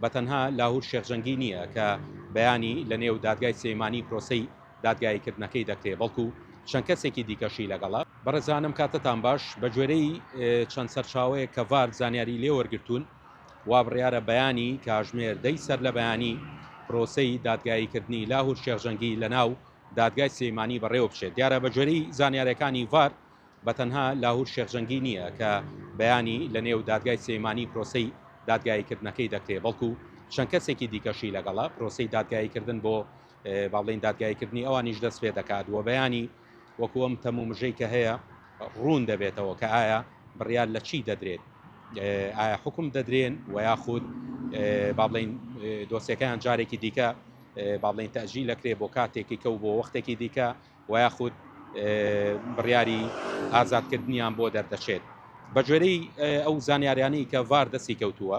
بە تەنها لاهور شێخ جەنگی نییە کە بەیانی لە نێو دادگای سلێمانی پرۆسەی دادگاییکردنەکەی دەکرێ، بەڵکو چەند کەسێکی دیکەشی لەگەڵە. بەڕێزانم کاتتان باش، بەگوێرەی چەند سەرچاوەیەک کە ڤار زانیاری لێ وەرگرتوون، وا بڕیارە بەیانی کاژمێر دەی سەر لە بەیانی پرۆسەی دادگاییکردنی لاهور شێخ جەنگی لە ناو دادگای سلێمانی بەڕێوە بچێت. دیارە بەگوێرەی زانیاریەکانی ڤار بە تەنها لاهور شێخ جەنگی نییە کە بەیانی لە نێو دادگای سلێمانی پرۆسەی دادگاییکردنەکەی دەکرێ، بەڵکو چەند کەسێکی دیکەشی لەگەڵە، پرۆسەی دادگاییکردن بۆ با بڵێین دادگاییکردنی ئەوانیش دەست پێ دەکات و بەیانی وەکو ئەم تەمومژەی کە هەیە ڕوون دەبێتەوە کە ئایا بڕیار لە چی دەدرێت، ئایا حکوم دەدرێن و یاخود با بڵێین دۆسیەکەیان جارێکی دیکە با بڵێین تەئجیل دەکرێت بۆ کاتێکی کە و بۆ وەختێکی دیکە و یاخود بڕیاری ئازادکردنیان بۆ دەردەچێت. بە گوێرەی ئەو زانیاریانەی کە ڤار دەستی کەوتووە،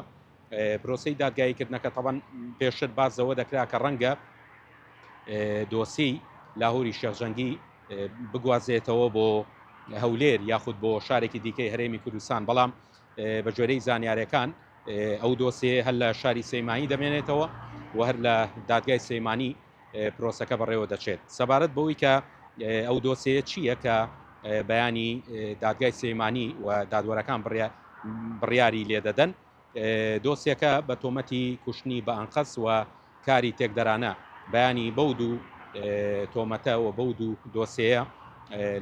پرۆسەی دادگاییکردنەکە تەبەن پێشتر باس لەوە دەکرا کە ڕەنگە دۆسیەی لاهوری شێخ جەنگی بگوازێتەوە بۆ هەولێر یاخود بۆ شارێکی دیکەی هەرێمی کوردستان، بەڵام بە گوێرەی زانیارەکان ئەو دۆسیە هەر لە شاری سلێمانی دەمێنێتەوە و هەر لە دادگای سلێمانی پرۆسەکە بەڕێوە دەچێت. سەبارەت بەوەی کە ئەو دۆسیەیە چییە کە بەیانی دادگای سلێمانی و دادوەرەکان بڕیاری لێدەدەن، دۆسیەکە بە تۆمەتی کوشتنی بە ئەنقەست و کاری تێکدەرانە بەیانی بەو دوو تۆمەتە و بەو دوو دۆسیەیە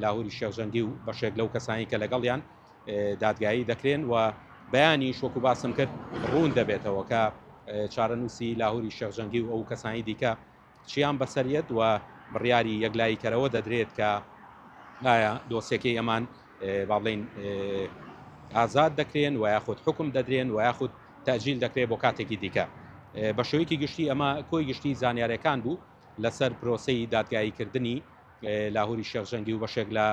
لاهوری شێخ جەنگی و بەشێک لەو کەسانی کە لەگەڵیان دادگایی دەکرێن و بەیانیش وەکو باسم کرد ڕوون دەبێتەوە کە چارەنووسی لاهوری شێخ جەنگی و ئەو کەسانی دیکە چیان بەسەریەت و بڕیاری یەکلاییکەرەوە دەدرێت کە ئایا دۆسیەکەی ئەمان با بڵێین ئازاد دەکرێن و یاخود حکم دەدرێن و یاخود تەجیل دەکرێت بۆ کاتێکی دیکە. بە شێوەیەکی گشتی ئەمە کۆی گشتی زانیارەکان بوو لەسەر پرۆسەی دادگاییکردنی لاهوری شێخ جەنگی و بەشێک لە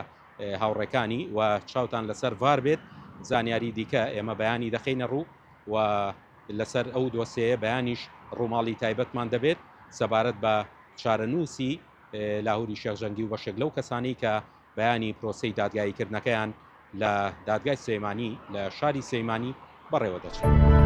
هاوڕێکانی و چاوتان لەسەر ڤار بێت زانیاری دیکە ئێمە بەیانی دەخەینە ڕوو و لەسەر ئەو دۆسیەیە بەیانیش ڕووماڵی تایبەتمان دەبێت سەبارەت بە چارەنووسی لاهوری شێخ جەنگی و بەشێک لەو کەسانەی کە بەیانی پرۆسەی دادگاییکردنەکەیان لە دادگای سلێمانی لە شاری سلێمانی بەڕێوە دەچێت.